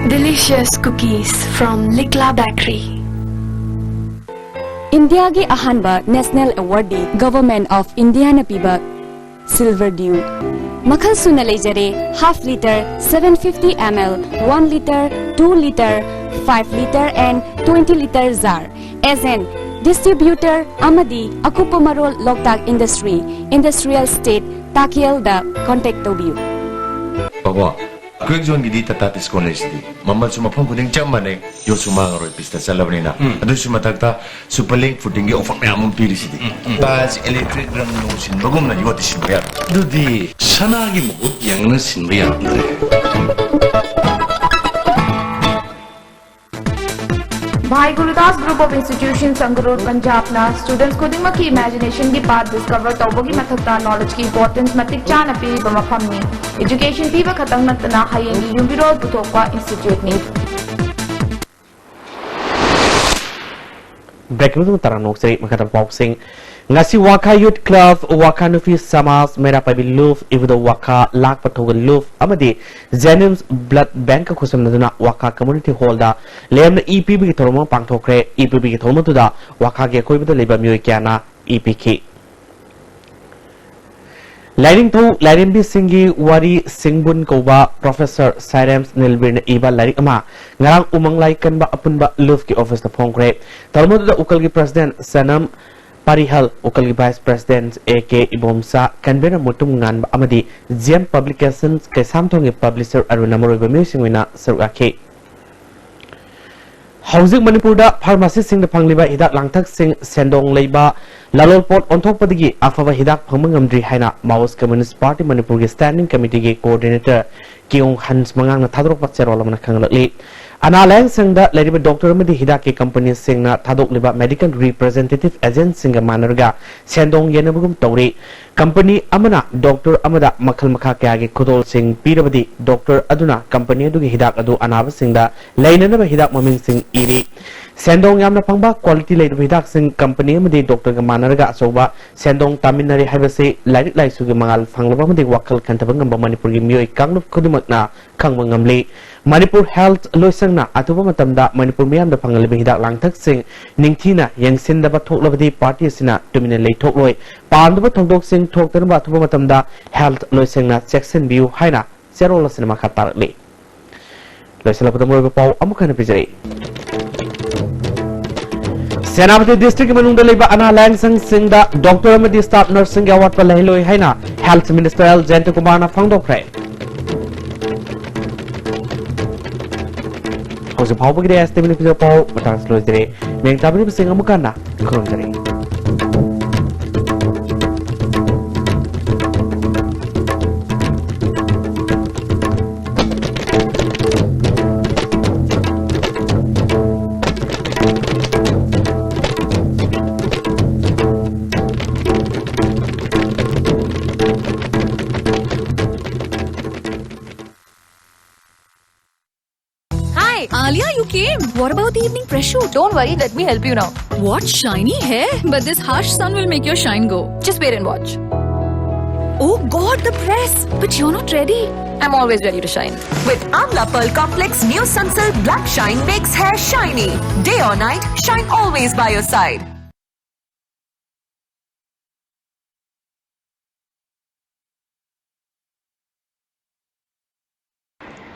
Delicious cookies from Likla Bakery. ꯏꯟꯗꯤꯌꯥꯒꯤ ꯑꯍꯥꯟꯕ ꯅꯦꯁꯅꯦꯜ ꯑꯦꯋꯥꯔꯗꯤ ꯒꯚꯔꯟꯃꯦꯟꯠ ꯑꯣꯐ ꯏꯟꯗꯤꯌꯥꯅ ꯄꯤꯕ ꯁꯤꯜꯚꯔ ꯗ꯭ꯌꯨ꯫ ꯃꯈꯜ ꯁꯨꯅ ꯂꯩꯖꯔꯦ, half litre, seven fifty ml, one litre, two litre, five litre and twenty litre jar꯫ Agent, distributor ꯑꯃꯗꯤ ꯑꯀꯨꯞꯄ ꯃꯔꯣꯜ ꯂꯣꯛꯇꯥꯛ ꯏꯟꯗꯁꯇ꯭ꯔꯤ, ꯏꯟꯗꯁꯇ꯭ꯔꯤꯌꯦꯜ ꯏꯁꯇꯦꯠ, ꯇꯥꯀꯦꯜꯗ ꯀꯣꯟꯇꯦꯛ ꯇꯧꯕꯤꯌꯨ꯫ ꯕꯕꯥ, ꯑꯩꯈꯣꯏ ꯖꯣꯟꯒꯤꯗꯤ ꯇꯥꯇꯥ ꯇꯤꯁꯀꯣꯟ ꯂꯩꯁꯤꯗꯤ꯫ ꯃꯃꯜꯁꯨ ꯃꯐꯝ ꯈꯨꯗꯤꯡ ꯆꯞ ꯃꯥꯟꯅꯩ, ꯌꯣꯠꯁꯨ ꯃꯥꯡꯉꯔꯣꯏ ꯄꯤꯁꯇ ꯆꯠꯂꯕꯅꯤꯅ꯫ ꯑꯗꯨꯁꯨ ꯃꯊꯛꯇ ꯁꯨꯄꯔ ꯂꯤꯡ ꯐꯨꯇꯤꯡꯒꯤ ꯑꯣꯐꯔ ꯃꯌꯥꯝ ꯑꯃ ꯄꯤꯔꯤꯁꯤꯗꯤ꯫ ꯇꯥꯏꯜꯁ ꯏꯂꯦꯛꯇ꯭ꯔꯤꯛ ꯔꯪ ꯅꯨꯡ ꯁꯤꯟꯕꯒꯨꯝꯅ ꯌꯣꯠꯇꯤ ꯁꯤꯟꯕ ꯌꯥꯔꯦ꯫ ꯑꯗꯨꯗꯤ ꯁꯅꯥꯒꯤ ꯃꯍꯨꯠ ꯌꯦꯡꯅ ꯁꯤꯟꯕ ꯌꯥꯔꯝꯗ꯭ꯔꯦ꯫ Bhai Gurudas Group of Institutions, Sangrur, Punjabꯅ students ꯈꯨꯗꯤꯡꯃꯛꯀꯤ imaginationꯒꯤ path discover ꯇꯧꯕꯒꯤ ꯃꯊꯛꯇ knowledgeꯀꯤ importance ꯃꯇꯤꯛ ꯆꯥꯅ ꯄꯤꯔꯤꯕ ꯃꯐꯝꯅꯤ꯫ Education ꯄꯤꯕ ꯈꯛꯇꯪ ꯅꯠꯇꯅ ꯍꯌꯦꯡꯒꯤ ꯌꯨꯝꯕꯤꯔꯣꯜ ꯄꯨꯊꯣꯛꯄ instituteꯅꯤ꯫ ꯕ꯭ꯔꯦꯛꯀꯤ ꯃꯇꯨꯡ ꯇꯔꯥꯝꯅ ꯑꯣꯛꯆꯔꯤ꯫ ꯃꯈꯥ ꯇꯥꯕ ꯄꯥꯎꯁꯤꯡ꯫ ꯉꯁꯤ ꯋꯥꯈꯥ ꯌꯨꯠ ꯀ꯭ꯂꯕ, ꯋꯥꯈꯥ ꯅꯨꯄꯤ ꯁꯃꯥꯖ, ꯃꯩꯔꯥ ꯄꯥꯏꯕꯤ ꯂꯨꯞ, ꯏꯕꯨꯙꯧ ꯋꯥꯈꯥ, ꯂꯥꯛꯄ ꯊꯧꯒꯜ ꯂꯨꯞ ꯑꯃꯗꯤ ꯖꯦꯅꯤꯝꯁ ꯕ꯭ꯂꯗ ꯕꯦꯡꯛꯀ ꯈꯨꯠꯁꯝꯅꯗꯨꯅ ꯋꯥꯈꯥ ꯀꯝꯃ꯭ꯌꯨꯅꯤꯇꯤ ꯍꯣꯜꯗ ꯂꯦꯝꯅ ꯏ ꯄꯤꯕꯒꯤ ꯊꯧꯔꯝ ꯑꯃ ꯄꯥꯡꯊꯣꯛꯈ꯭ꯔꯦ꯫ ꯏ ꯄꯤꯕꯒꯤ ꯊꯧꯔꯝ ꯑꯗꯨꯗ ꯋꯥꯈꯥꯒꯤ ꯑꯀꯣꯏꯕꯗ ꯂꯩꯕ ꯃꯤꯑꯣꯏ ꯀꯌꯥꯅ ꯏ ꯄꯤꯈꯤ꯫ ꯂꯥꯏꯅꯤꯡꯊꯧ ꯂꯥꯏꯔꯦꯝꯕꯤꯁꯤꯡꯒꯤ ꯋꯥꯔꯤ ꯁꯤꯡꯕꯨꯟ ꯀꯧꯕ ꯄ꯭ꯔꯣꯐꯦꯁꯔ ꯁꯥꯏꯔꯦꯝꯁ ꯅꯤꯜꯕꯤꯔꯅ ꯏꯕ ꯂꯥꯏꯔꯤꯛ ꯑꯃ ꯉꯔꯥꯡ ꯎꯃꯪ ꯂꯥꯏ ꯀꯟꯕ ꯑꯄꯨꯟꯕ ꯂꯨꯞꯀꯤ ꯑꯣꯐꯤꯁꯇ ꯐꯣꯡꯈ꯭ꯔꯦ꯫ ꯊꯧꯔꯝ ꯑꯗꯨꯗ ꯎꯀꯜꯒꯤ ꯄ꯭ꯔꯁꯤꯗꯦꯟꯠ ꯁꯅꯝ ꯄꯥꯔꯤꯍꯜ, ꯎꯀꯜꯒꯤ vice president A K Ibomcha, convenor Mutum Nganba ꯑꯃꯗꯤ ꯖꯤ ꯑꯦꯝ ꯄꯕ꯭ꯂꯤꯀꯦꯁꯟꯁ ꯀꯩꯁꯥꯝꯊꯣꯡꯒꯤ ꯄꯕ꯭ꯂꯤꯁꯔ ꯑꯔꯨꯅ ꯃꯔꯨꯑꯣꯏꯕ ꯃꯤꯑꯣꯏꯁꯤꯡ ꯑꯣꯏꯅ ꯁꯔꯨꯛ ꯌꯥꯈꯤ꯫ ꯍꯧꯖꯤꯛ ꯃꯅꯤꯄꯨꯔꯗ ꯐꯥꯔꯃꯥꯁꯤꯁꯤꯡꯗ ꯐꯪꯂꯤꯕ ꯍꯤꯗꯥꯛ ꯂꯥꯡꯊꯛꯁꯤꯡ ꯁꯦꯟꯗꯣꯡ ꯂꯩꯕ ꯂꯂꯣꯟ ꯄꯣꯠ ꯑꯣꯟꯊꯣꯛꯄꯗꯒꯤ ꯑꯐꯕ ꯍꯤꯗꯥꯛ ꯐꯪꯕ ꯉꯝꯗ꯭ꯔꯤ ꯍꯥꯏꯅ ꯃꯥꯋꯣꯏꯁ ꯀꯝꯃ꯭ꯌꯨꯅꯤꯁ ꯄꯥꯔꯇꯤ ꯃꯅꯤꯄꯨꯔꯒꯤ ꯁ꯭ꯇꯦꯟꯗꯤꯡ ꯀꯃꯤꯇꯤꯒꯤ ꯀꯣꯑꯣꯔꯗꯤꯅꯦꯇꯔ ꯀꯤꯌꯣꯡ ꯍꯟꯁ ꯃꯉꯥꯡꯅ ꯊꯥꯗꯣꯔꯛꯄ ꯆꯦꯔꯣꯜ ꯑꯃꯅ ꯈꯪꯍꯜꯂꯛꯂꯤ꯫ ꯑꯅꯥ ꯂꯥꯌꯦꯡ ꯁꯪꯗ ꯂꯩꯔꯤꯕ ꯗꯣꯛꯇꯔ ꯑꯃꯗꯤ ꯍꯤꯗꯥꯛꯀꯤ ꯀꯝꯄꯅꯤꯁꯤꯡꯅ ꯊꯥꯗꯣꯛꯂꯤꯕ medical representative agentꯁꯤꯡꯒ ꯃꯥꯟꯅꯔꯒ ꯁꯦꯟꯗꯣꯡ ꯌꯦꯟꯅꯕꯒꯨꯝ ꯇꯧꯔꯤ꯫ ꯀꯝꯄꯅꯤ ꯑꯃꯅ ꯗꯣꯛꯇꯔ ꯑꯃꯗ ꯃꯈꯜ ꯃꯈꯥ ꯀꯌꯥꯒꯤ ꯈꯨꯗꯣꯜꯁꯤꯡ ꯄꯤꯔꯕꯗꯤ ꯗꯣꯛꯇꯔ ꯑꯗꯨꯅ ꯀꯝꯄꯅꯤ ꯑꯗꯨꯒꯤ ꯍꯤꯗꯥꯛ ꯑꯗꯨ ꯑꯅꯥꯕꯁꯤꯡꯗ ꯂꯩꯅꯅꯕ ꯍꯤꯗꯥꯛ ꯃꯃꯤꯡꯁꯤꯡ ꯏꯔꯤ꯫ ꯁꯦꯟꯗꯣꯡ ꯌꯥꯝꯅ ꯐꯪꯕ quality ꯂꯩꯔꯕ ꯍꯤꯗꯥꯛꯁꯤꯡ ꯀꯝꯄꯅꯤ ꯑꯃꯗꯤ ꯗꯣꯛꯇꯔꯒ ꯃꯥꯟꯅꯔꯒ ꯑꯆꯧꯕ ꯁꯦꯟꯗꯣꯡ ꯇꯥꯃꯤꯟꯅꯔꯤ ꯍꯥꯏꯕꯁꯤ ꯂꯥꯏꯔꯤꯛ ꯂꯥꯏꯁꯨꯒꯤ ꯃꯉꯥꯜ ꯐꯪꯂꯕ ꯑꯃꯗꯤ ꯋꯥꯈꯜ ꯈꯟꯊꯕ ꯉꯝꯕ ꯃꯅꯤꯄꯨꯔꯒꯤ ꯃꯤꯑꯣꯏ ꯀꯥꯡꯂꯨꯞ ꯈꯨꯗꯤꯡꯃꯛꯅ ꯈꯪꯕ ꯉꯝꯂꯤ꯫ ꯃꯅꯤꯄꯨꯔ ꯍꯦꯜꯊ ꯂꯣꯏꯁꯪꯅ ꯑꯊꯨꯕ ꯃꯇꯝꯗ ꯃꯅꯤꯄꯨꯔ ꯃꯤꯌꯥꯝꯗ ꯐꯪꯍꯜꯂꯤꯕ ꯍꯤꯗꯥꯛ ꯂꯥꯡꯊꯛꯁꯤꯡ ꯅꯤꯡꯊꯤꯅ ꯌꯦꯡꯁꯤꯟꯗꯕ ꯊꯣꯛꯂꯕꯗꯤ ꯄꯥꯔꯇꯤ ꯑꯁꯤꯅ ꯇꯨꯃꯤꯟꯅ ꯂꯩꯊꯣꯛꯂꯣꯏ꯫ ꯄꯥꯝꯗꯕ ꯊꯧꯗꯣꯛꯁꯤꯡ ꯊꯣꯛꯇꯅꯕ ꯑꯊꯨꯕ ꯃꯇꯝꯗ ꯍꯦꯜꯊ ꯂꯣꯏꯁꯪꯅ ꯆꯦꯛꯁꯤꯟꯕꯤꯌꯨ ꯍꯥꯏꯅ ꯆꯦꯔꯣꯜ ꯑꯁꯤꯅ ꯃꯈꯥ ꯇꯥꯔꯛꯂꯤ꯫ ꯂꯣꯏꯁꯤꯜꯂꯛꯄꯗ ꯃꯔꯨꯑꯣꯏꯕ ꯄꯥꯎ ꯑꯃꯨꯛ ꯍꯟꯅ ꯄꯤꯖꯔꯛꯏ꯫ ꯁꯦꯅꯥꯄꯇꯤ ꯗꯤꯁꯇ꯭ꯔꯤꯛꯀꯤ ꯃꯅꯨꯡꯗ ꯂꯩꯕ ꯑꯅꯥ ꯂꯥꯌꯦꯡꯁꯪꯁꯤꯡꯗ ꯗꯣꯛꯇꯔ ꯑꯃꯗꯤ ꯁ꯭ꯇꯥꯐ ꯅꯔꯁꯁꯤꯡꯒꯤ ꯑꯋꯥꯠꯄ ꯂꯩꯍꯜꯂꯣꯏ ꯍꯥꯏꯅ ꯍꯦꯜꯊ ꯃꯤꯅꯤꯁꯇꯔ ꯑꯦꯜ ꯖꯌꯟꯇꯀꯨꯃꯥꯔꯅ ꯐꯣꯡꯗꯣꯛꯈ꯭ꯔꯦ꯫ ꯍꯧꯖꯤꯛ ꯐꯥꯎꯕꯒꯤꯗꯤ ꯑꯦꯁ ꯇꯤ ꯚꯤꯅ ꯄꯤꯖꯕ ꯄꯥꯎ ꯃꯇꯥꯡꯁꯤ ꯂꯣꯏꯖꯔꯦ꯫ ꯃꯌꯥꯝ ꯇꯥꯕꯤꯔꯤꯕꯁꯤꯡ ꯑꯃꯨꯛ ꯍꯟꯅ ꯈꯨꯔꯨꯝꯖꯔꯤ꯫ Hi, Alia, you came. What about the evening press shoot? Don't worry, let me help you now. What shiny hair? But this harsh sun will make your shine go. Just wait and watch. Oh God, the press! But you're not ready. I'm always ready to shine. With Amla Pearl Complex, new Sunsilk Black Shine makes hair shiny. Day or night, shine always by your side.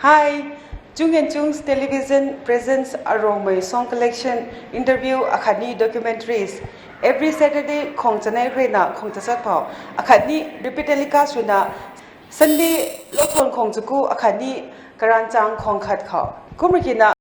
Hi, Chung and Chung's Television presents Arongmei Song Collection, Interview, Akhani Documentaries. Every Saturday, Khongchanai Rena Khongchasat Pao, Akhani repeat telecast Rena, Sunday, Lothon Khongchaku, Akhani Karanchang Khongkhat Khao. Kumrikina.